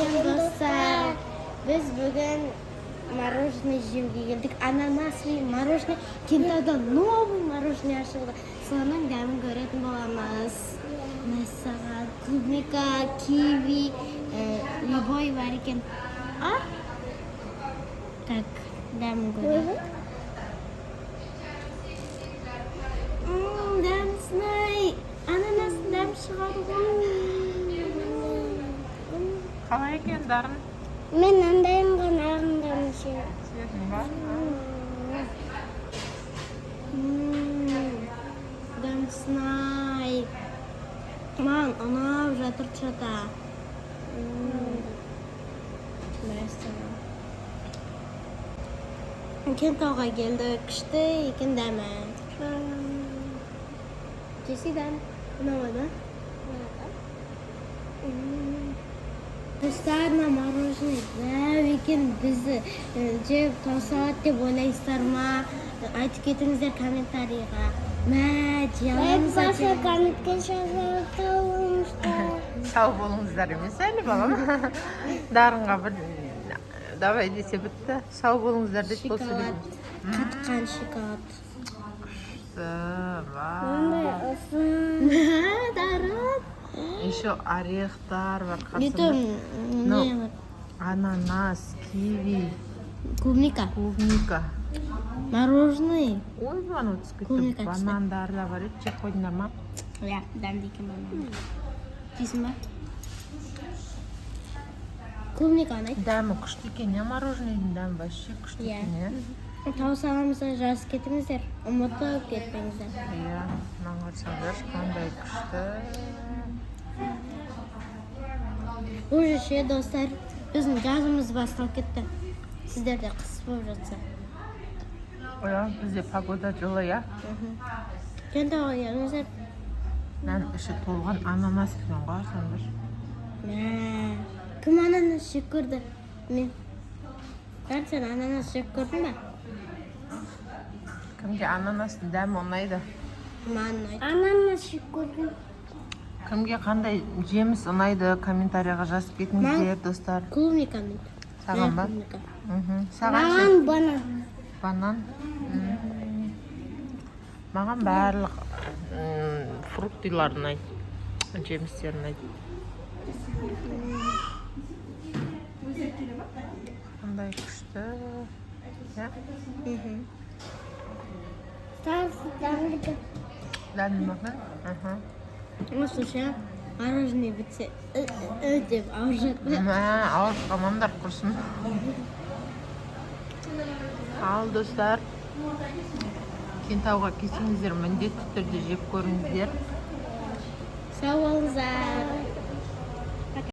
Сәлем, достар! Біз бүгін мороженое жеуге келдік. Ананасовый мороженое. Кентауда новый мороженое ашылды. Соның дәмін көретін боламыз. Мәссаған, клубника, киви, любой бар екен. А? Так, дәмін көрейік. Дәмісін-ай. Ананастың дәмі шығады ғой. Қалай екен, Дарын? Мен андайын ғана ағындан ішемін. Сүйетін ба? Дәмісін-ай. Маған ұнап жатыр что-то. Мәссаған. Кентауға келдік, күшті екен дәмі. Жесе, дәм ұнамады? Достар, мына мороженое дәу екен, бізді жеп тауысады деп ойлайсыздар ма? Айтып кетіңіздер комментарийға. Мә, жей аламыз ба? Басы комментке жазып болыңыздар. Сау болыңыздар емес әлі, балам. Дарынға бір давай десе, бітті. Сау болыңыздар деп болса. Шоколад. Қатқан шоколад. Күшті. Вау. Мындай ұзын. Мә, Дарын. Еще орехтар бар. Не то, Қасында. не бар? Ананас, киви, Клубника. клубника. Мороженое. Ой, анау түсіп кетті. Клубника түсті. Банандар да бар еді, жеп қойдыңдар ма? Иә, дәмді екен банан. Жейсің ба? Клубника ұнайды. Дәмі күшті екен, иә, мороженыйдың дәмі вообще күшті Иә. екен, иә. Тауысамызға жазып кетіңіздер. Ұмытып кетпеңіздер. Иә, мынаны қарасаңдаршы, қандай күшті. Уже ше, достар, біздің жазымыз басталып кетті. Сіздерде қыс болып жатса. Иә, бізде погода жылы, иә. Кентауға келіңіздер. Мынаның іші толған ананас екен ғой, қарасаңдаршы. Мә, кім ананас жеп көрді? Мен. Дәл, сен ананас жеп көрдің ба? Кімге ананастың дәмі ұнайды? Маған ұнайды. Ананас жеп көрдім. Кімге қандай жеміс ұнайды, комментарийға жазып кетіңіздер, достар. Клубника ұнайды. Саған ба? Клубника. Саған ше? Маған банан. Банан. Маған барлық фруктылар ұнайды, жемістер ұнайды. Қандай күшті, иә. Сарысы дәмді екен. Дәмді ма екен? Осы ше, мороженое бітсе, «Ү, ү, ү» деп ауырып жатты. Мә, ауырып қалмаңдар құрсын. Ал, достар, Кентауға келсеңіздер, міндетті түрде жеп көріңіздер. Сау болыңыздар.